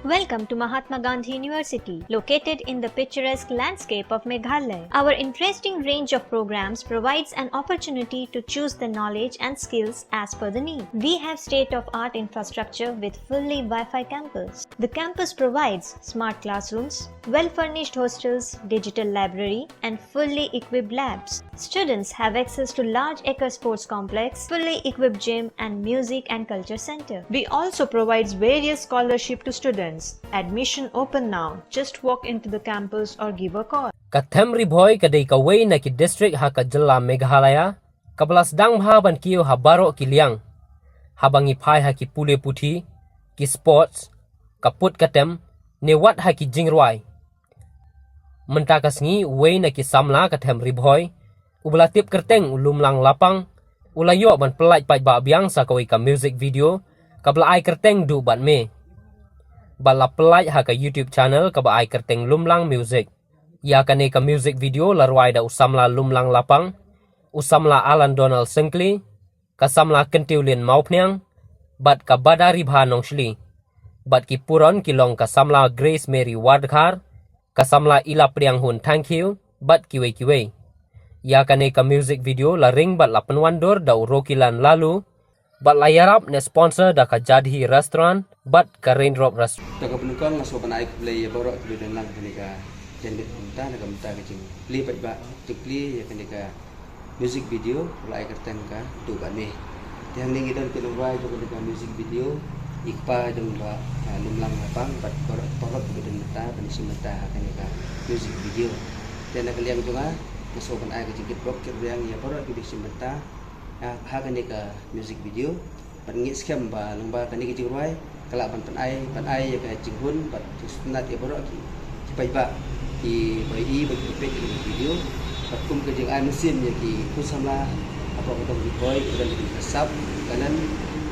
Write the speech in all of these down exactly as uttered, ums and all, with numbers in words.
Welcome to Mahatma Gandhi University, located in the picturesque landscape of Meghalaya. Our interesting range of programs provides an opportunity to choose the knowledge and skills as per the need. We have state-of-art infrastructure with fully Wi-Fi campus. The campus provides smart classrooms, well-furnished hostels, digital library, and fully equipped labs. Students have access to large acre sports complex, fully equipped gym, and music and culture center. We also provides various scholarship to students. Admission open now. Just walk into the campus or give a call. Ka Them Ri Bhoi ka dei kawei na ki district ha ka jylla Meghalaya kaba la sdang bha ban kiew ha baroh ki liang, haba ngi phai ha ki pule puthi, ki sports, ka put ka tem, ne wat ha ki jingrwai. Mynta ka sngi uwei na ki samla ka Them Ri Bhoi, uba la tip kyrteng u Lumlang Lapang, u la ïoh ban pyllait paidbah biang sa kawei ka music video kaba la ai kyrteng Duh Bad Me. Bad la pyllait ha ka YouTube channel kaba ai kyrteng Lumlang Music. Ïa kane ka music video la rwai da u samla Lumlang Lapang, u samla Alan Donald Syngkli, ka samla Kyntiew Lin Mawphniang, bad ka Bada Ribha Nongshli. Bad ki puron ki long ka samla Grace Mary Wardkhar, ka samla Ila Priang Hun Thangkhiew, bad kiwei kiwei. Ïa kane ka music video la ring bad la pynwandur da u Rokilan Lalu, bad la ïarap ne sponsor da ka Jadhi Restaurant bad ka Raindrop Restaurant. Te kaba nyngkong nga sngewbha ban ai khublei ïa baroh kiba don lang ha kane ka janmiet mynta, na ka bynta ka jingplie paidbah, jingplie ïa kane ka music video ba la ai kyrteng ka Duh Bad Me. Te hangne ngi don ki nongrwai jong kane ka music video, i kpa jong u bah, ah, Lumlang Lapang bad baroh, baroh kiba don mynta ban ïashim bynta ha kane ka music video. Te na ka liang jong nga, nga sngewbha ban ai ka jingkyrpad kyrpad ïa baroh kiba ïashim bynta ha, ha kane ka music video. Bad ngi ngeit skhem ba lyngba kane ka jingrwai ka lah ban pynai, pynai ïa ka jinghun bad jingsngewtynnat ïa baroh ki, ki paidbah kiba ïohi bad kiba peit ïa kane ka video. Bad kum ka jingai mynsiem ïa ki khun samla hapoh ka Them Ri Bhoi kiba don ha kane ka sap, ka dei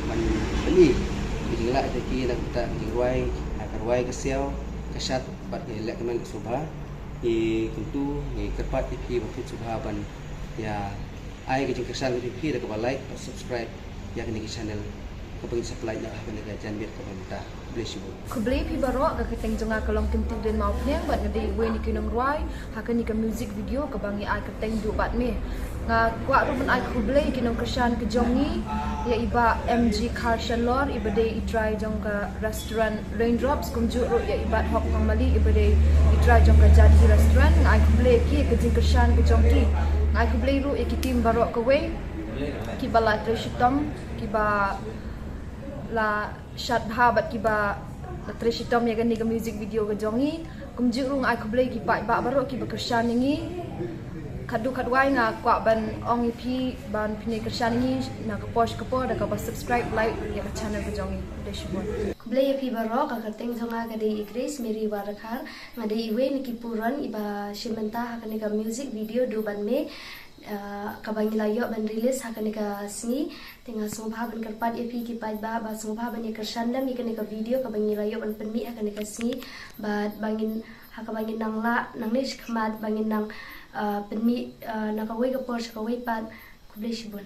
ban pyni ka jinglah jong ki na ka bynta ka jingrwai, ha ka rwai ka siaw, ka shad bad ka leh kmen ka sngewbha. Ngi kyntu, ngi kyrpad ïa phi ba phin sngewbha ban ïa ai ka jingkyrshan ka jong phi da kaba like bad subscribe ïa kane ka channel kaba ngin sa pynlait noh ha kane ka janmiet kaba mynta. Khublei shibun. Khublei phi baroh, ka kyrteng jong nga ka long Kyntiew Lin Mawphniang bad nga dei iwei na ki nongrwai ha kane ka music video kaba ngi ai kyrteng Duh Bad Me. Nga kwah ruh ban ai khublei ïa ki nongkyrshan ka jong ngi, ïa i bah M G Khar Shanlor iba dei i trai jong ka restaurant Raindrops, kumjuh ruh ïa i bah Hok Nongmali iba dei i trai jong ka Jadhi Restaurant. Nga ai khublei ïa ki ïa ka jingkyrshan ka jong ki. Nga ai khublei ruh ïa ki team baroh kawei kiba la trei shitom, kiba la shad bha bad kiba la trei shitom ïa kane ka music video ka jong ngi. Kumjuh ruh nga ai khublei ïa ki paidbah baroh kiba kyrshan ïa ngi. Khatduh khatwai nga kwah ban ong ïa phi ban phin ïa kyrshan ïa ngi na ka por sha ka por da kaba subscribe, like ïa ka channel ka jong ngi. Khublei shibun. Khublei ïa phi baroh, ka kyrteng jong nga ka dei i Grace Mary Wardkhar. Nga dei iwei na ki puron iba shim bynta ha kane ka music video Duh Bad Me, ah, kaba ngi la ïoh ban release ha kane ka sngi. Te nga sngewbha ban kyrpad ïa phi ki paidbah ba sngewbha ban ïa kyrshan lem ïa kane ka video kaba ngi la ïoh ban pynmih ha kane ka sngi. Bad ba ngin, ha kaba ngin nang lah nangne shakhmat ba ngin nang, ah, pynmih, ah, na kawei ka por sha kawei pat. Khublei shibun.